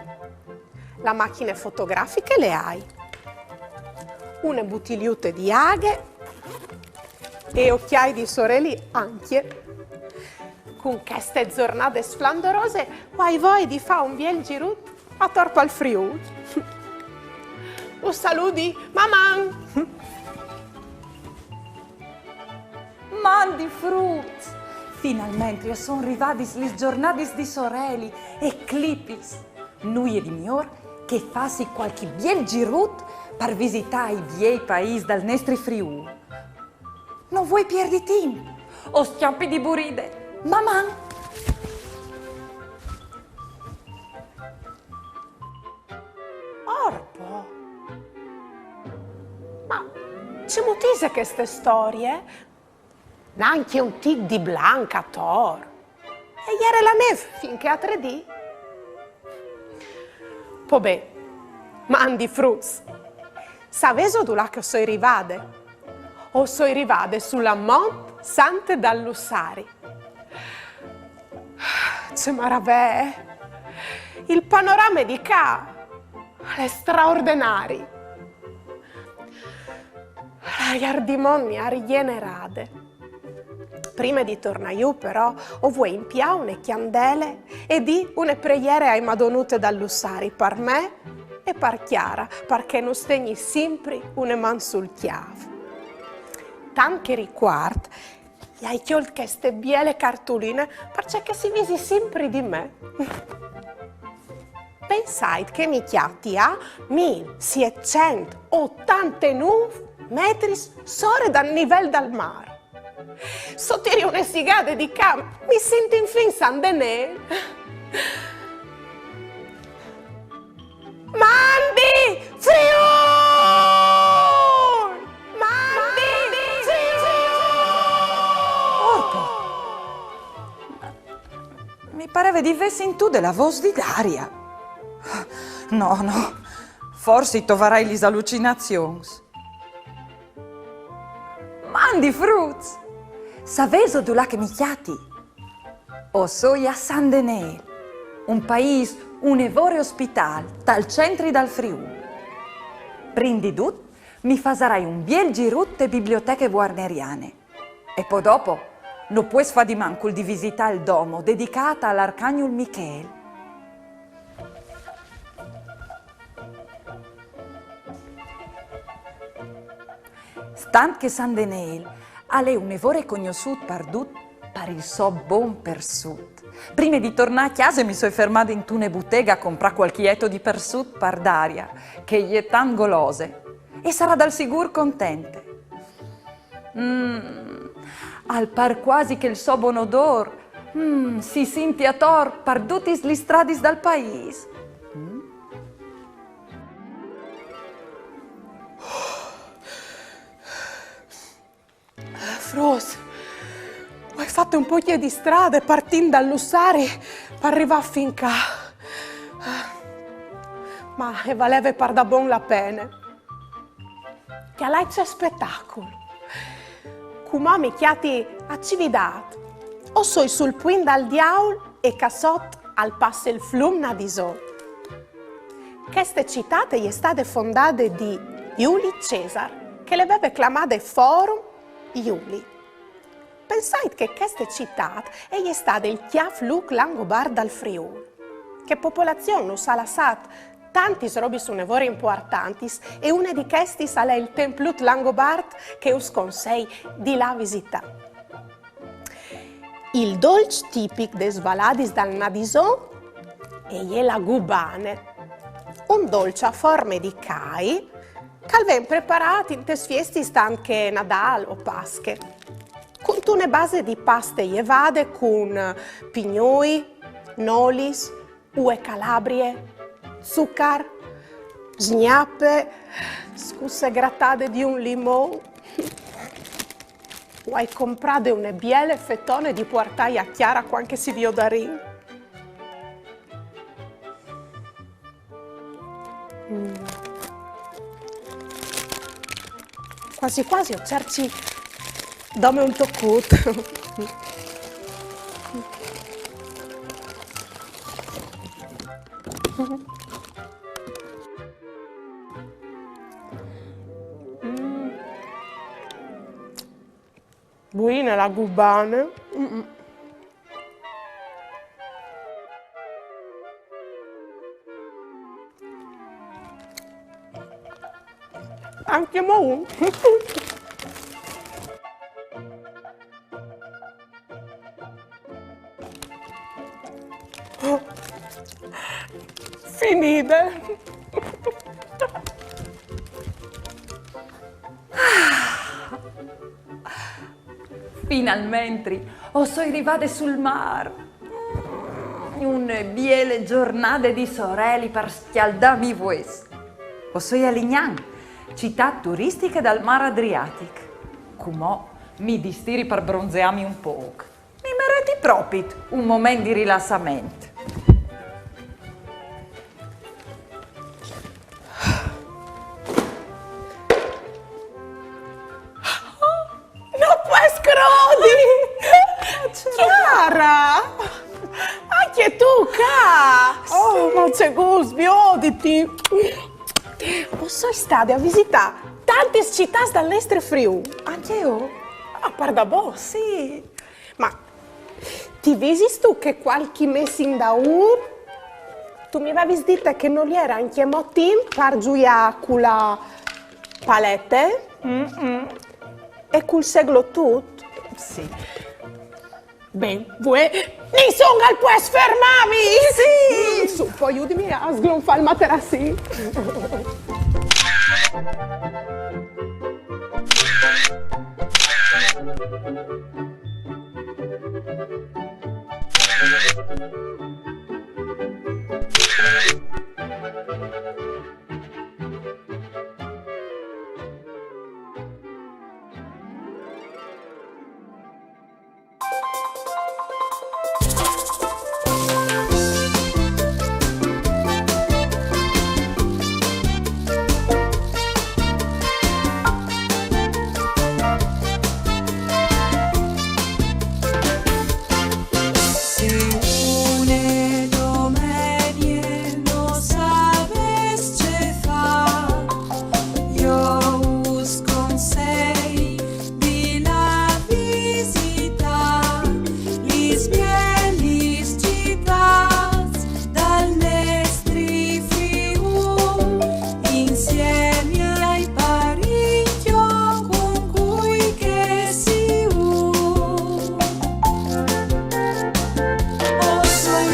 la machine fotografiche le ai, une butiliute di aghe e ocjâi di soreli ancje. Cun cheste zornade sflandorose o ai voie di fâ un biel zirut ator pal Friûl. Us saludi, maman! Mandi fruts! Finalmentri a son rivadis lis zornadis di soreli e clipis. Nuie di miôr che fâsi cualchi biel zirut par visitâ i biei paîs dal nestri Friûl. No vuei pierdi timp, o scjampi di buride. Maman! Orpo! Ma cemût ise cheste storie? Nancje un tic di blanc ator. E jere la nêf fin chê altre dì. Po ben, mandi fruts. Savêso dulà che o soi rivade? O soi rivade su la Mont Sante dal Lussari. Ce maravee! Il panorame di ca al è straordenari. L'aiar di mont mi à rigjenerade. Prime di tornâ jù, però, o vuei impiâ une cjandele e dî une preiere ae Madonute dal Lussari par me e par Chiara, par che nus tegni simpri une man sul cjâf. Tant che ricuart, i ai cjolt cheste biele cartuline, parcè che si visi simpri di me. Pensait che mi cjati a mil sietcent otantenûf metris sore dal nivel dal mâr. Se o tiri une sigade di ca, mi sint infin San Denêl. Mandi Friûl! Mandi Friûl! Orpo! Mi pareve di vê sintût la vôs di Daria. No, no, forsit o varai lis alucinazions. Mandi fruts! Savêso dulà che mi cjati? O soi a San Denêl, un paîs une vore ospitâl, tal centri dal Friûl. Prin di dut, mi fasarai un biel zirut te biblioteche guarneriane. E po dopo, no pues fâ di mancul di visitâ il domo dedicât al arcagnul Michêl. Stant che San Denêl al è une vore cognossût pardut par il so bon persut, Prime di tornâ a cjase mi soi fermade intune butega a comprâ cualchi eto di persut par Daria, che e je tant golose, e e sarà dal sigûr contente. Mm, al pâr cuasi che il so bon odôr, mm, si sinti ator par dutis lis stradis dal paîs. Mm. Fruts, o ai fat un pôc di strade partint dal Lussari par rivâ fin ca. Ma e valeve pardabon la pene. Cjalait ce spetacul. Cumò mi cjati a Cividât. O soi sul Puint dal Diaul e ca sot al passe il flum Nadison. Cheste citât e je stade fondade di Juli Cesar, che le veve clamade Forum Iulii. Pensait che cheste citât e je stade il cjâf lûc langobart dal Friûl. Chê popolazion nus à lassât tantis robis une vore impuartantis e une di chestis al è il templut langobart che us consei di lâ a visitâ. Il dolç tipic des valadis dal Nadison e je la gubane, un dolç a forme di cai che al ven preparât intes fiestis tant che Nadâl o Pasche, cuntune base di paste jevade cun pignoi, nolis, ue calabrie, zucar, sgnape, scusse gratade di un limon. O ai comprade une biele fetone di puartâi a Chiara cuant che si viodarìn. Mm. Cuasi cuasi o cerci dome un tocut. Mm. Buine la gubane. Mm-mm. Ancjemò un. Finide. Finalmentri, o soi rivade sul mâr. Mm, une biele zornade di soreli par scjaldâmi i vues. O soi a Lignan, citât turistiche dal mâr Adriatic. Cumò mi distiri par bronzeâmi un pôc. Mi mereti propit un moment di rilassament. No pues crodi! Chiara! Ancje tu ca! Oh, ma ce gust vioditi! O soi stade a visitâ tantis citâts dal nestri Friûl. Ancje jo? Ah, pardabon? Sì. Ma ti visistu che cualchi mês indaûr tu mi vevis dite che nol jere ancjemò timp par zuiâ cu la palete e cul seglotut? Sì. Ben, vuê nissun al pues fermâmi! Sì! Mm, su, po judimi a sglonfâ il materassin.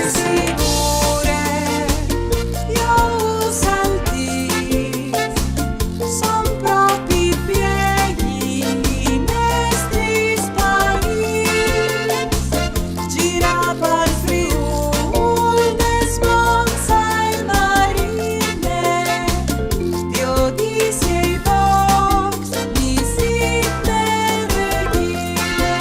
Sigure, jo us al dîs, son propit biei i nestris parins, girâ pal Friûl des monts e marine, viodîs i boscs, mi sint regjine.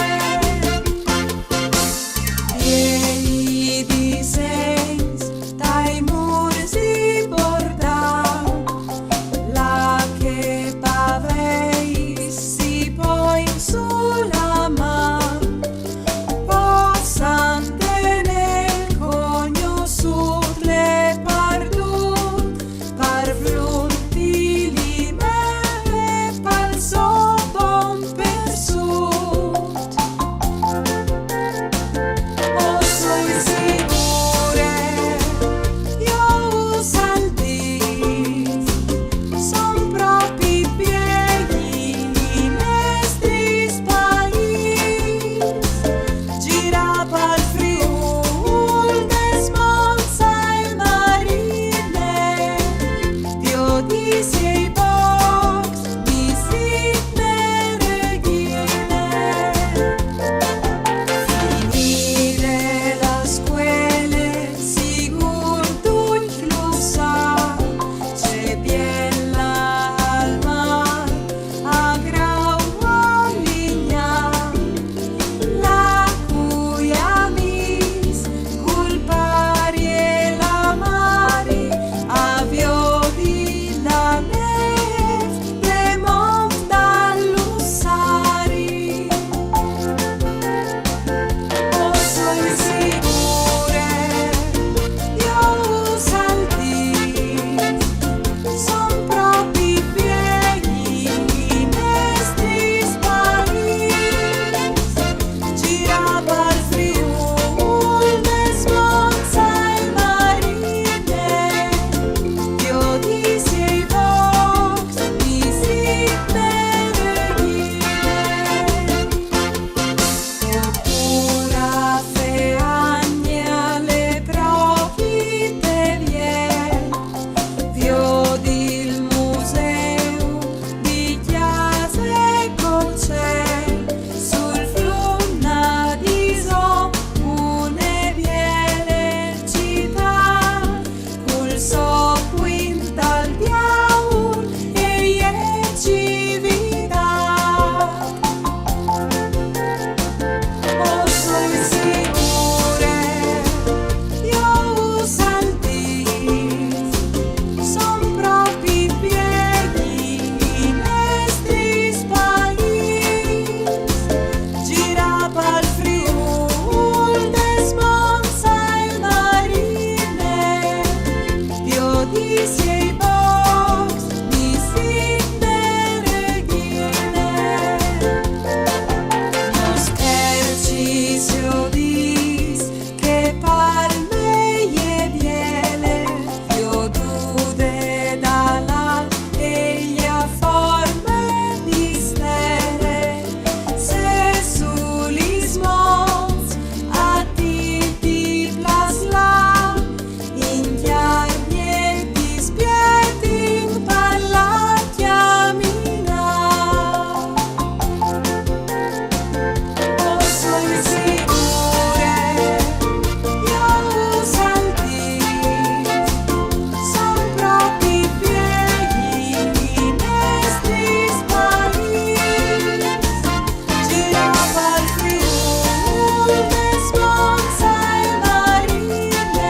Biei disegns tai mûrs di Bortau, là che paveis si poin su la man, possan tenê cognossût le pardut, par flum di Limeu e pal so bon persut. O soi sigure, jo us al dîs, son propit biei i nestris parins, girâ pal Friûl des monts e marine, viodîs i boscs, mi sint regjine. Finide la scuele, sigûr ducj lu san, ce biel lâ al mâr, a Grau, a Lignan, là cui amîs, cul pari e la mari, a viodi la nêf, le mont dal Lussari. O soi sigure, jo us al dîs, son propit biei i nestris parins, girâ pal Friûl des monts e marine, viodîs i boscs, mi sint regjine. O pûr a Feagne al è propit biel, viodi il museu di cjase cul cîl, sul flum na dison, une biele citât, cul so cuint dal diaul e je Civitât. O soi sigure, jo us al dîs, son propit biei i nestris parins, girâ pal Friûl des monts e marine, viodîs i boscs, mi sint regjine. Nus schercis, jo dîs, che pal mei e je biele, viodude da là e je a forme mistère, se su lis monts a ti ti plâs lâ, in cjargne ti spietin par lâ a cjaminâ. O soi sigure, jo us al dîs, son propit biei i nestris parins, girâ pal Friûl des monts e marine,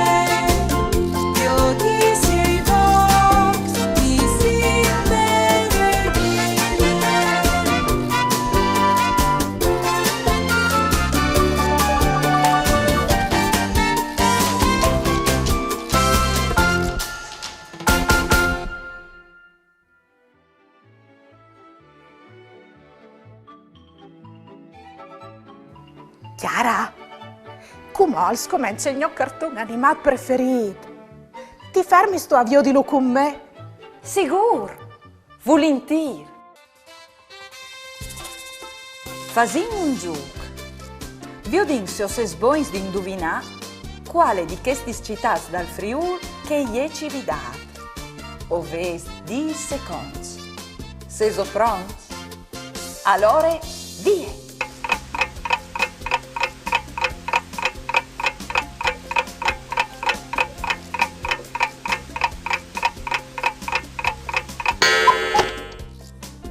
viodîs i boscs, mi sint regjine. Chiara, cumò al scomence il gno carton animât preferît. Ti fermistu a viodilu cun me? Sigûr! Vulintîr! Fasìn un zûc. Viodìn se o sês bogns di induvinâ Cuale di chestis citâts dal Friûl che e je Cividât? O vês dîs seconts. Sêso pronts? Alore, vie!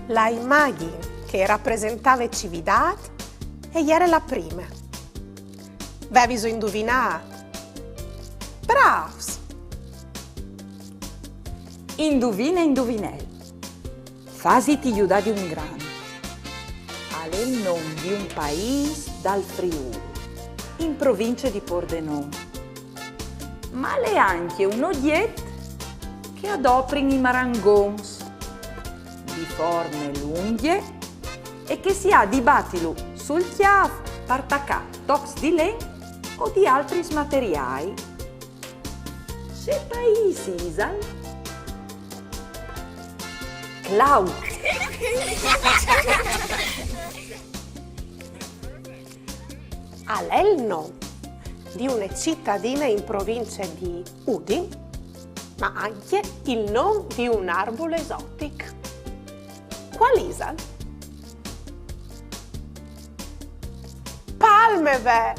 La imagjin che e rapresentave Cividât e jere la prime. Vêso induvinât? Brâfs! Induvine, induvinel. Fasiti judâ di un grant. Al è il non di un paîs dal Friûl, in provincie di Pordenon. Ma al è ancje un ogjet che a doprin i marangons, di forme lungje e che si à di batilu sul cjâf par tacâ tocs di len o di altris materiâi. Ce paîs isal? Claut. Al è il non di une citadine in provincie di Udin, ma ancje il non di un arbul esotic. Cuâl isal? Palme, ve!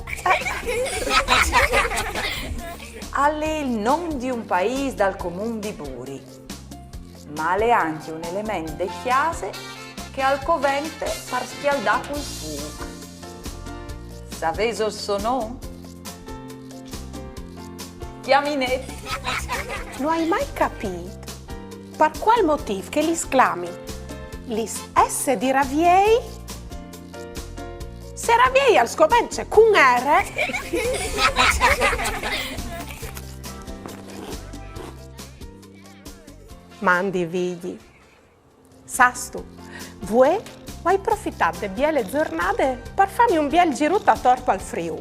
Al è il non di un paîs dal comun di Buri, ma al è ancje un element de cjase che al covente par scjaldâ cul fûc. Savêso il so non? Cjaminet. No ai mai capît par cuâl motîf che lis clamin lis S di Raviei, se Raviei al scomence cun R. Mandi, Vigji. Sâstu, vuê o ai profitât de biele zornade par fâmi un biel zirut ator pal Friûl.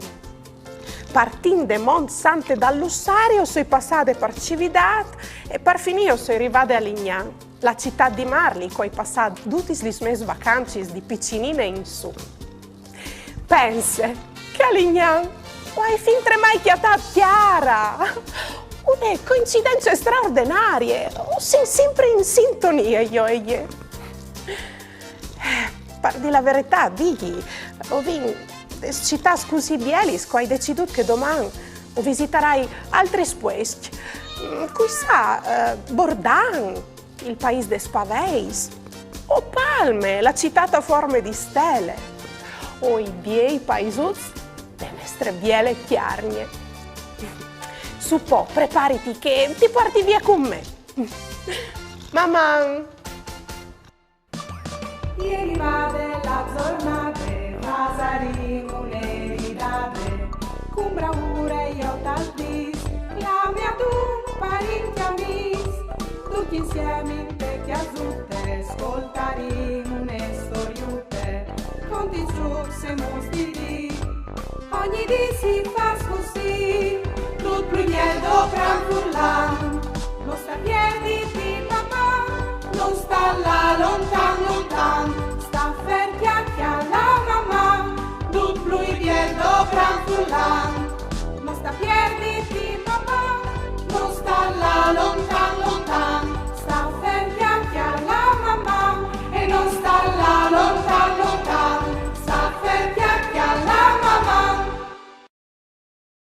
Partint de Mont Sante dal Lussari o soi passade par Cividât e par finî o soi rivade a Lignan, la citât di Marli, che o ai passât dutis lis mês vacancis di piçinine in sù. Pense che a Lignan o ai fintremai cjatât Chiara! Une coincidence straordenarie, o sin simpri in sintonie jo e jê. Par dî la veretât, Vigji, o vin des citâts cussì bielis che o ai decidût che doman o visitarai altris puescj. Mm, cui sa, eh, Bordan, il paîs des paveis, o Palme, la citât a forme di stele, o i biei paisuts de nestre biele Cjargne. Su po, prepariti che ti puarti vie cun me. Maman! E rivade la zornade, fasarìn une ridade, cun bravure jo tal dîs, clami adun parincj e amîs, ducj insiemi inte cjasute, scoltarìn une storiute, contint zûcs e muts di dì, ogni dì si fâs cussì, dut plui biel dopran furlan.